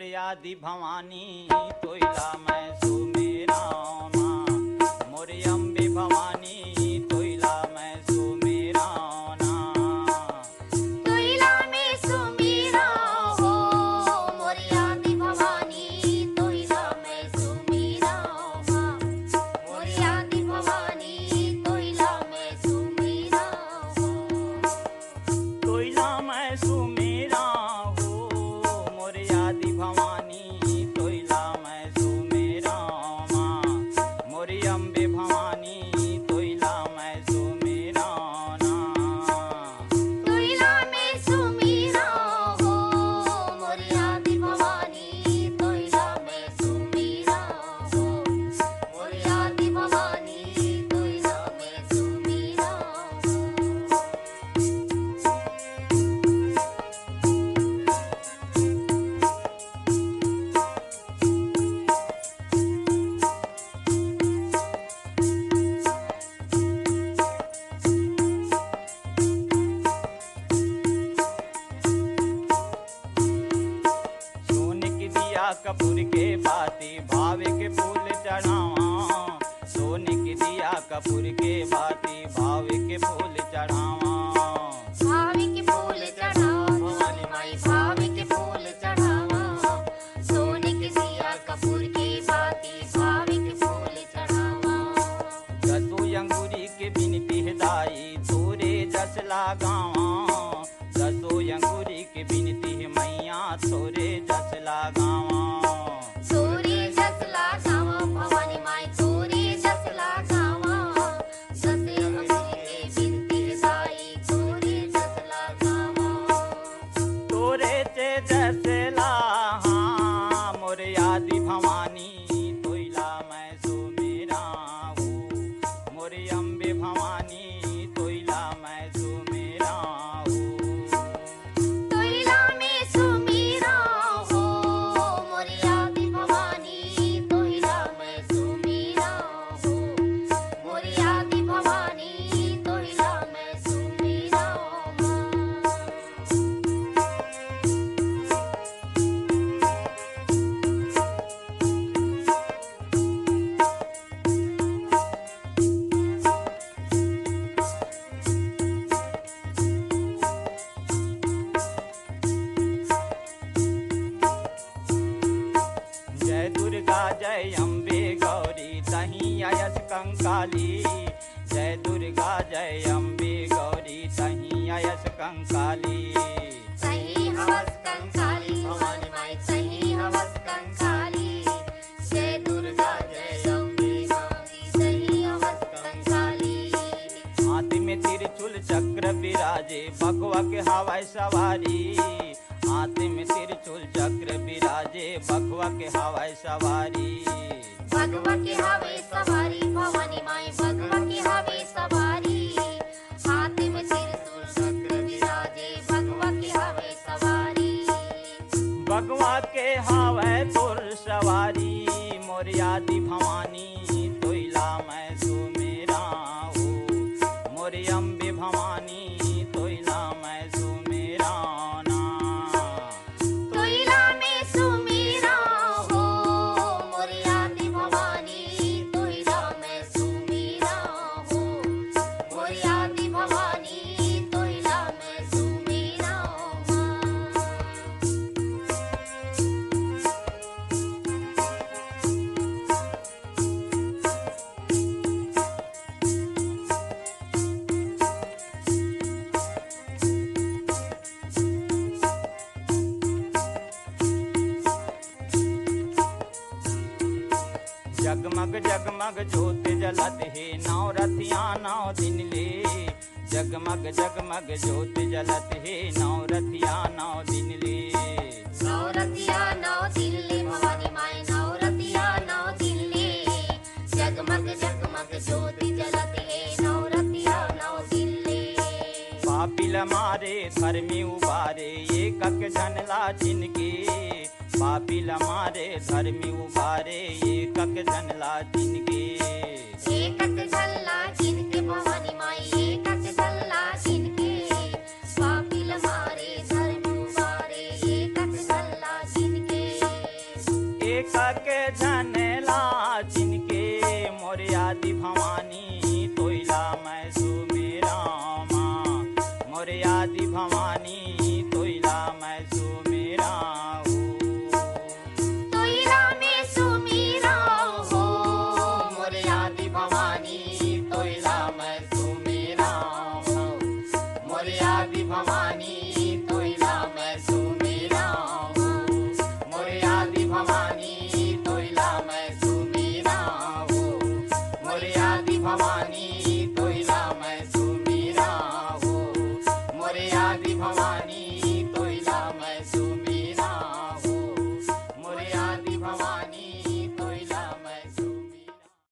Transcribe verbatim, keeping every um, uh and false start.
आदि भवानी तोइला मैं सुमेरव ना, मोर अम्बे भवानी तोइला मैं सुमेरव ना। तोइला मैं सुमेरव हो, मोर आदि भवानी तोइला मैं सुमेरव ना, मोर आदि भवानी तोइला मैं सुमेरव हो। तोइला मैं सुमेरव हो, मोर आदि भवानी तोइला मैं सुमेरव ना, मोर अम्बे भवानी तोइला मैं सुमेरव ना। तोइला मैं सुमेरव हो, मोर आदि भवानी तोइला मैं सुमेरव हो, मोर आदि भवानी तोइला मैं सुमेरव हो। सोने के दिया कपूर के बाती, भावे के फूल चढ़ावा। सोने के दिया कपूर के बाती, भावे के फूल चढ़ावा। भावे के फूल चढ़ावा, भवानी माई भावे के फूल चढ़ावा। सोने के दिया कपूर के बाती, भावे के फूल चढ़ावा। दसो अंगुरी के बिनती हे दाई, तोरे जस लगावा। दसो अंगुरी के बिनती हे मैया, तोरे जस लगावा। तोरे जस लगावा, भवानी माई, तोरे जस लगावा। दस अंगुरी के बिनती हे दाई, तोरे जस लगावा। तोरे चे जस लाहा, मोर आदि भवानी तोइला मैं सुमेरव हो, मोर अम्बे भवानी तोइला मैं सुमेरव हो। तोइला मैं सुमेरव हो, मोर आदि भवानी तोइला मैं सुमेरव हो, मोर आदि भवानी तोइला मैं सुमेरव हो। जय दुर्गा जय अम्बे गौरी, तहीं अयस कंकाली। जय दुर्गा जय अम्बे गौरी, तहीं अयस कंकाली। तहीं हवस कंकाली, भवानी माई, तहीं हवस कंकाली। जय दुर्गा जय अम्बे गौरी, तहीं हवस कंकाली। हाथ में त्रिशूल चक्र विराजे, बघवा के हवय सवारी। हाथ में त्रिशूल चक्र विराजे, बघवा के हवय सवारी। बघवा के हवय सवारी, भवानी माई बघवा के हवय सवारी। हाथ में त्रिशूल चक्र विराजे, बघवा के हवय सवारी। बघवा के हवय तोर सवारी, मोर आदि भवानी तोइला मैं सुमेरव हो, मोर अम्बे भवानी तोइला मैं सुमेरव ना। तोइला मैं सुमेरव हो, मोर आदि भवानी, तोइला मैं सुमेरव हो, मोर आदि भवानी, तोइला मैं सुमेरव हो। जगमग जगमग जोत जलत हे, नौ रथिया नौ दिन ले। जगमग जगमग जोत जलत हे, नौ रथिया नौ दिन ले। नौ रथिया नौ दिन ले, भवानी माई नौ रथिया नौ दिन ले। जगमग जगमग जोत जलत हे, नौ रथिया नौ दिन ले। पापी ल मारे धर्मी उबारे, एकक झन ला चिन्ह के। पापी ल मारे धर्मी उबारे, एकक झन ला चिन्ह के। एकक झन ला चिन्ह के, भवानी माई एकक झन ला चिन्ह के। पापी ल मारे धर्मी उबारे, एकक झन ला चिन्ह के। के झन ला चिन्ह के मोर आदि भवानी, तोइला मैं सुमिरंव माँ। मोर आदि भवानी, तोइला मैं सुमिरंव। तोइला मैं सुमिरंव हो, मोर आदि भवानी, तोइला मैं सुमिरंव हो, मोर आदि भवानी।